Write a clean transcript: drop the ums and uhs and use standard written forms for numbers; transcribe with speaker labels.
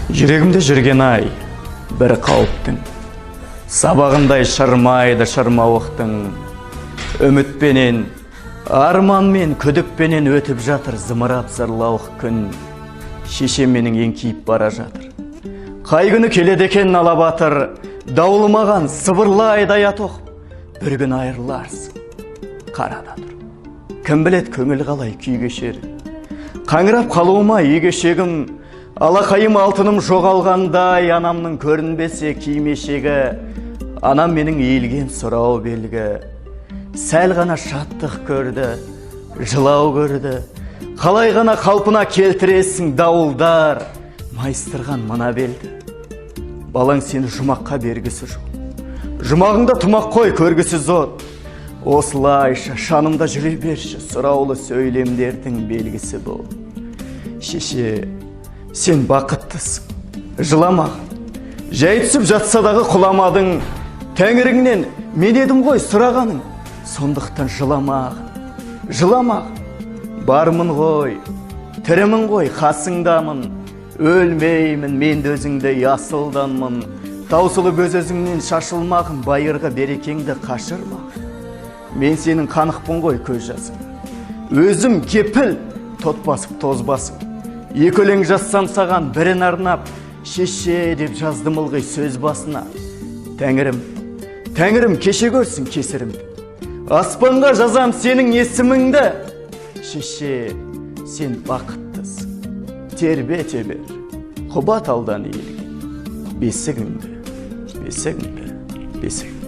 Speaker 1: Жүрегімде жүрген ай, бір қауіптің сабағындай шырмайды шырмауықтың. Үмітпенен, арманмен, күдікпенен өтіп жатыр зымырап зырлауық күн. Шешем менің еңкейіп бара жатыр. Қай күні келеді екен ала батыр, дауыл маған сыбырлайды аят оқып, бір күні айырыларсың, қарада тұр. Кім білет көңіл қалай күй кешер. Қаңырап қалуыма үй кешегім, алақайым алтыным жоғалғандай, анамның көрінбесе кимешегі, анам менің иілген сұрау белгі. Сәл ғана шаттық көрді, жылау көрді, қалай ғана қалпына келтіресің дауылдар майыстырған мына белді. Балаң сені жұмаққа бергісі жоқ. Жұмағыңда тұмақ қой көргісіз от. Осылайша шанымда жүре берші, сұраулы сөйлемдердің белгісі бол. Шеше, сен бақыттысың, жыламағын. Жай түсіп жатса дағы құламадың, тәңіріңнен мен едім ғой сұрағаның. Сондықтан жыламағын, жыламағын. Бармын ғой, тірімін ғой, қасыңдамын. Өлмеймін, мен де өзіңдей асылданмын. Таусылып өз өзіңнен шашылмағын, байырғы берекеңді қашырмағын. Мен сенің қанықпын ғой көз жасыңа. Өзім кепіл, тот басып тозбасың. Екі өлең жазсам саған бірін арнап, шеше деп жаздым ылғи сөз басына. Тәңірім, тәңірім кеше көрсін кесірімді. Аспанға жазам сенің есіміңді. Шеше, сен бақыттысың. Тербете бер, құба талдан иілген. Бесігіңді, бесігіңді, бесігіңді.